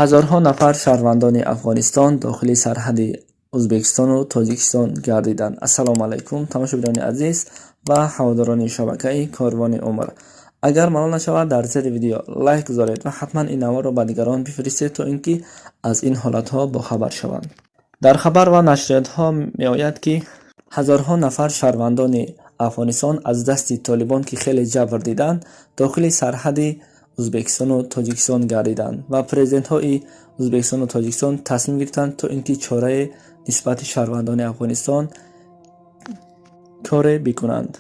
Ҳазорҳо нафар шаҳрвандони Афғонистон дохили сарҳади Ӯзбекистону Тоҷикистон гардиданд. Ассалому алайкум, тамошобинони азиз ва ҳаводорони шабакаи Корвони Умр. Агар малол нашавад, дар зери видео лайк гузоред ва ҳатман ин наворро ба дигарон бифиристед, то ин ки аз ин ҳолатҳо бохабар шаванд. Дар хабар ва нашриётҳо меояд, ки ҳазорҳо нафар шаҳрвандони Афғонистон аз дасти толибон, ки хеле ҷабр диданд, дохили сарҳади Ӯзбекистону Тоҷикистон гардиданд ва президентҳои Ӯзбекистону Тоҷикистон тасмим гирифтанд, то ин ки чорае нисбати шаҳрвандони Афғонистон коре бикунанд.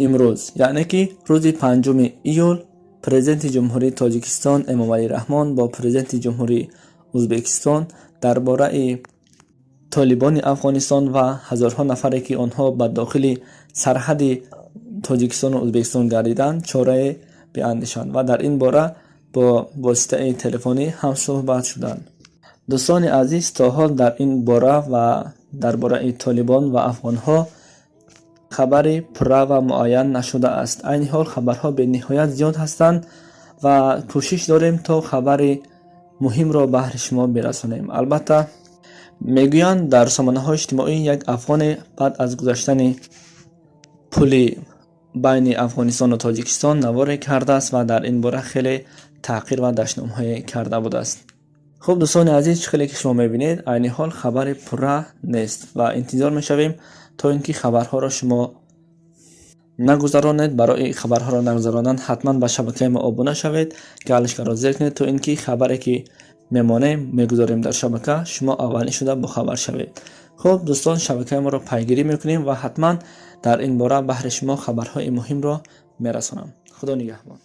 Имрӯз, яъне ки рӯзи 5 июл, Президенти Ҷумҳурии Тоҷикистон Эмомалӣ Раҳмон бо Президенти Ҷумҳурии Ӯзбекистон дар бораи толибони Афғонистон ва ҳазорҳо нафаре, ки онҳо ба дохили сарҳади Тоҷикистону Ӯзбекистон гардиданд, чорае биандешанд ва дар ин бора бо воситаи телефонӣ ҳамсӯҳбат шуданд. Дӯстони азиз, то ҳол дар ин бора ва дар бораи толибон ва афғонҳо хабари пурра ва муайян нашудааст. Айни ҳол хабарҳо бениҳоят зиёд ҳастанд ва кӯшиш дорем, то хабари муҳимро баҳри шумо бирасонем. Албатта, мегӯянд, дар сомонаҳои иҷтимоӣ як афғоне баъд аз гузаштани пули байни Афғонистону Тоҷикистон наворе кардааст ва дар ин бора хеле таҳқир ва дашномҳое карда будааст. Хуб, дӯстони азиз, чӣ хеле ки шумо мебинед, айни ҳол хабари пурра нест ва интизор мешавем, то ин ки хабарҳоро шумо нагузаронед. Барои хабарҳоро нагузарондан ҳатман ба шабакаи мо обуна шавед, галочкаро зер кунед, то ин ки хабаре ки мемонем, мегузорем дар шабака, шумо аввалин шуда бохабар шавед. Хуб, дӯстон, шабакаи моро пайгирӣ мекунем ва ҳатман дар ин бора баҳри шумо хабарҳои муҳимро мерасонам. Худо нигаҳбон.